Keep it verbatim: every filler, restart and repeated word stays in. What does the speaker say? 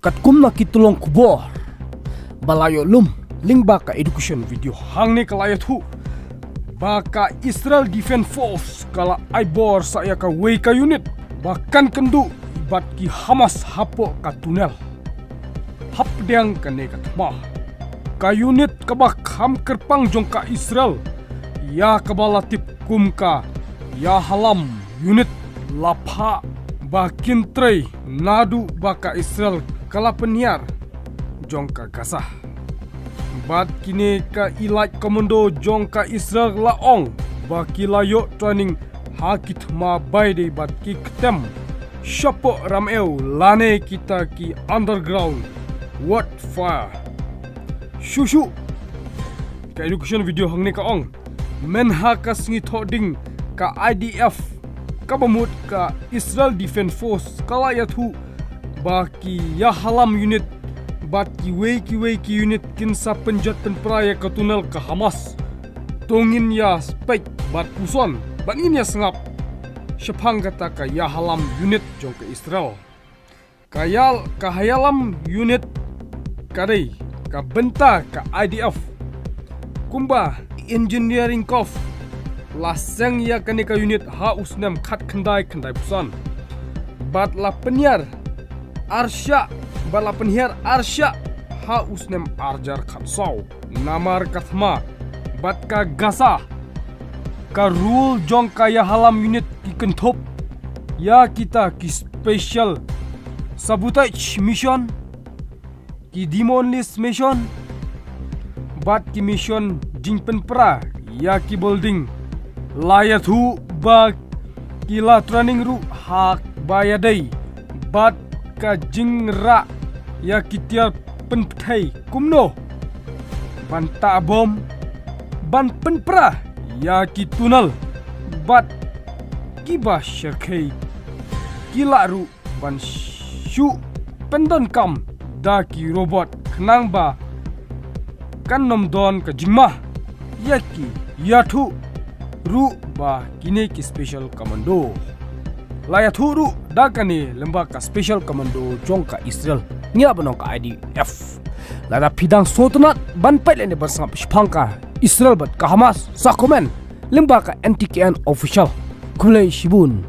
Katkum na ki tyllong khubor ba la ïoh lum lyngba ka education video, hangne ka la ïathuh ba ka Israel Defense Force ka la ai bor sa ïa kawei ka unit ba kan kynduh bad ki Hamas hapoh ka tunnel hapdeng kane ka thma. Ka unit kaba kham kyrpang jong ka Israel, ïa kaba la tip kum ka Yahalom unit, la phah ba kin trei naduh ba ka Israel ka la pynhiar jong ka Gaza. Bad kine ka elite commando jong ka Israel la ong ba ki la ïoh training ha ki thma bai dei bad ki ktem shapoh ramew lane kita ki underground warfare. Shuh shuh, ka education video hangne ka ong, mynha ka sngi Thohdieng, ka I D F kaba mut ka Israel Defense Force ka la ïathuh ba ki Yahalom unit bad kiwei kiwei ki unit kin sa pynjot pynpra ïa ka tunnel ka Hamas. To ngin ïa peit bad puson bad ngin ïa sngap shaphang kata ka Yahalom unit jong ka Israel. Ka Yal-, ka Yahalom unit ka dei ka bynta ka I D F. Kumba Engineering Corps la seng ïa kane ka unit ha u snem khatkhyndai khyndaiphew san bad la pynhiar arshah, bad la pynhiar arshah ha u snem arhajar khatsaw. Namar ka thma bad ka Gaza, ka rule jong ka Yahalom unit ki kynthup ïa kita ki special sabotage mission, ki demolish mission bad ki mission jingpynpra ïa ki building. La ïathuh ba ki la training ruh ha kaba ïadei bad ka jingrah ïa ki tiar pynpthei kumno ban tah bom, ban pynpra ïa ki tunnel bad kiba shyrkhei. Ki lah ruh ban shu pyndonkam da ki robot khnang ba kan nym don ka jingma ïa ki. Ïathuh ruh ba kine ki special commando, la ïathuh ruh da kane lyngba ka special commando jong ka Israel, ngi lah ban ong ka I D F. Lada phi dang sngewtynnat ban peit lane ban sngap shaphang ka Israel bad ka Hamas, sa comment lyngba ka N T K N official. Khublei shibun.